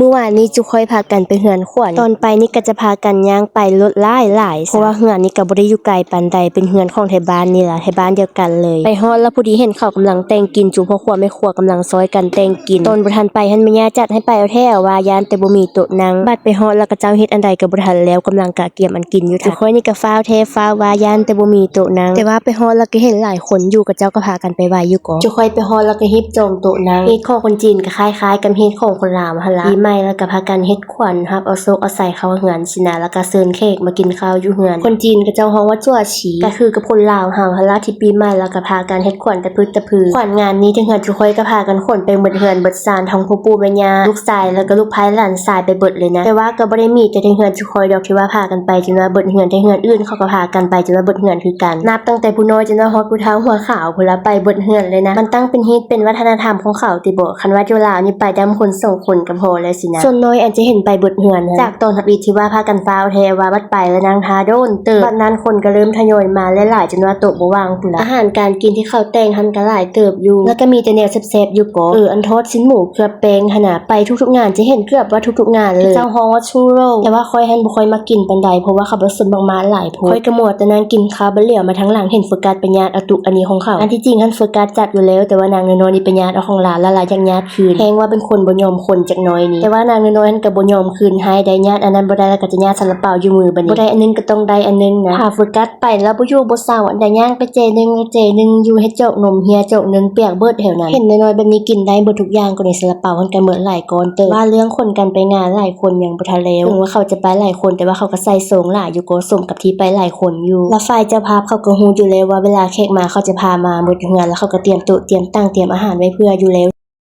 ມື້ວານນີ້ຈຸຂ້ອຍພາກັນໄປເຮືອນຂວັນ ຕອນໄປນີ້ກໍຈະພາກັນຍ່າງໄປລົດຫຼາຍໆ ເພາະວ່າເຮືອນນີ້ກໍບໍ່ໄດ້ຢູ່ໄກປານໃດ ເປັນເຮືອນຂອງໄທບ້ານນີ້ລະ ໄທບ້ານດຽວກັນເລີຍ. ໄປຮອດລະພໍດີເຫັນເຂົາກຳລັງແຕ່ງກິນ ຈຸພໍ່ຄົວແມ່ຄົວກຳລັງຊ່ອຍກັນແຕ່ງກິນ. ຕອນບໍ່ທັນໄປຫັ້ນແມ່ຍ່າຈັດໃຫ້ໄປເອົາແທ້ເອົາວ່າ ຢ້ານແຕ່ບໍ່ມີໂຕະນັ່ງ. ບັດໄປຮອດລະກະເຈົ້າເຮັດອັນໃດກໍບໍ່ທັນແລ້ວ ກຳລັງກະກຽມອັນກິນຢູ່. ຈຸຂ້ອຍນີ້ກໍຟ້າວແທ້ຟ້າວວ່າ ຢ້ານແຕ່ບໍ່ມີໂຕະນັ່ງ ແຕ່ວ່າໄປຮອດລະກໍເຫັນຫຼາຍຄົນຢູ່ ເຂົາເຈົ້າກໍພາກັນໄປໄຫວ້ຢູ່ກໍ. ຈຸຂ້ອຍໄປຮອດລະກໍຮີບຈອງໂຕະນັ່ງ. ຮີດຂອງຄົນຈີນກໍຄ້າຍໆກັບຮີດຂອງຄົນລາວຫັ້ນລະ. ປີໃໝ່ລະກໍພາກັນເຮັດຂວັນຮັບເອົາໂຊກເອົາໄຊເຂົ້າເຮືອນຊີ້ນະ ລະກໍເຊີນແຂກມາກິນເຂົ້າຢູ່ເຮືອນ. ຄົນຈີນເຂົາເຈົ້າຮ້ອງວ່າຈົວຊີ ກໍຄືກັບຄົນລາວເຮົາຫັ້ນລະ ທີ່ປີໃໝ່ລະກໍພາກັນເຮັດຂວັນຕະພຶດຕະພື. ຂວັນງານນີ້ທາງເຮືອນຈຸຂ້ອຍກໍພາກັນຂົນໄປໝົດເຮືອນເບິດຊານ ທັງພໍ່ປູ່ແມ່ຍ່າ ລູກຊາຍ ລະກໍລູກໃພ້ຫຼານຊາຍໄປເບິດເລີຍນະ. ແຕ່ວ່າກໍບໍ່ໄດ້ມີແຕ່ທາງເຮືອຈຸຂ້ອຍດອກທີ່ວ່າພາກັນໄປຈົນວ່າເບິດເຮືອນ ແຕ່ເຮືອນອື່ນເຂົາກໍພາກັນໄປຈົນວ່າເບິດເຮືອນຄືກັນ ນັບຕັ້ງແຕ່ຜູ້ນ້ອຍຈົນວ່າຮອດຜູ້ເຖົ້າຫົວຂາວພຸ້ນລະ ໄປເບິດເຮືອນເລີຍນະ. ມັນຕັ້ງເປັນຮີດເປັນວັດທະນະທຳຂອງເຂົາຕິບໍ ຄັນວ່າຢູ່ລາວນີ້ໄປນຳຄົນສອງຄົນກໍພໍແລ້ວຊີ້ນະ. ສ່ວນນ້ອຍອັນຈະເຫັນໄປເບິດເຮືອນຫັ້ນ ຈາກຕອນທຳອິດທີ່ວ່າພາກັນຟ້າວແທ້ວ່າ ບັດໄປລະນັ່ງຖ້າດົນເຕີບ. ບັດນັ້ນຄົນກໍເລີ່ມທະຍອຍມາຫຼາຍໆ ຈົນວ່າໂຕະບໍ່ວ່າງພຸ້ນລະ. ອາຫານການກິນທີ່ເຂົາແຕ່ງຫັ້ນກໍຫຼາຍເຕີບຢູ່ ລະກໍມີແຕ່ແນວແຊບໆຢູ່ກໍ ເອີ ອັນທອດຊີ້ນໝູເກືອບແປ້ງຫັ້ນນະ ໄປທຸກໆງານຈະເຫັນເກືອບວ່າທຸກໆງານເລີຍ. ເຂົາເຈົ້າຮ້ອງວ່າຊູໂຣ ແຕ່ວ່າຂ້ອຍຫັ້ນບໍ່ຄ່ອຍມັກກິນປານໃດ ເພາະວ່າເຂົາປະສົມໝາກໆຫຼາຍໂພດ. ຂ້ອຍກໍມົວແຕ່ນັ່ງກິນເຂົ້າ ບັດຫຼຽວມາທາງຫຼັງເຫັນໂຟກັສໄປຍາດເອົາຕຸກອັນນີ້ຂອງເຂົາ. ອັນທີ່ຈິງຫັ້ນໂຟກັສຈັດຢູ່ແລ້ວ ແຕ່ວ່ານາງນ້ອຍໆນີ້ໄປຍາດເອົາຂອງຫຼານ ລະລະຢາກຍາດຄືນ. ແຮງວ່າເປັນຄົນບໍ່ຍອມຄົນຈັກໜ້ອຍນີ້ ແຕ່ວ່ານາງນ້ອຍໆຫັ້ນກໍບໍ່ຍອມຄືນໃຫ້ໄດ້. ຍາດອັນນັ້ນບໍ່ໄດ້ລະກໍຈະຍາດຊາລາເປົາຢູ່ມືບັດນີ້ ບໍ່ໄດ້ອັນໜຶ່ງກໍຕ້ອງໄດ້ອັນໜຶ່ງນະ. ພາໂຟກັສໄປລະບໍ່ຢູ່ບໍ່ເຊົາ ອັນໃດຍ່າງໄປເຈໜຶ່ງລະເຈໜຶ່ງ ຢູ່ເຮັດຈອກນົມເຮ່ຍຈອກໜຶ່ງປຽກເບິດແຖວນັ້ນ. ເຫັນນ້ອຍໆແບບນີ້ກິນໄດ້ເບິດທຸກຢ່າງ ກໍໃນຊາລາເປົາຫັ້ນກໍເໝິດຫຼາຍກ້ອນເຕີບ. ວ່າເລື່ອງຄົນກັນໄປງານຫຼາຍຄົນຍັງບໍ່ທັນແລ້ວ ເຖິງວ່າເຂົາຈະໄປຫຼາຍຄົນ ແຕ່ວ່າເຂົາກໍໃສ່ຊອງຫຼາຍຢູ່ກໍ ສົມກັບທີ່ໄປຫຼາຍຄົນຢູ່. ລະຝ່າຍເຈົ້າພາບເຂົາກໍຮູ້ຢູ່ແລ້ວວ່າເວລາແຂກມາເຂົາຈະພາມາໝົດເຮືອນ ລະເຂົາກໍຕຽມໂຕະຕຽມຕັ່ງຕຽມອາຫານໄວ້ເພື່ອຢູ່ແລ້ວ.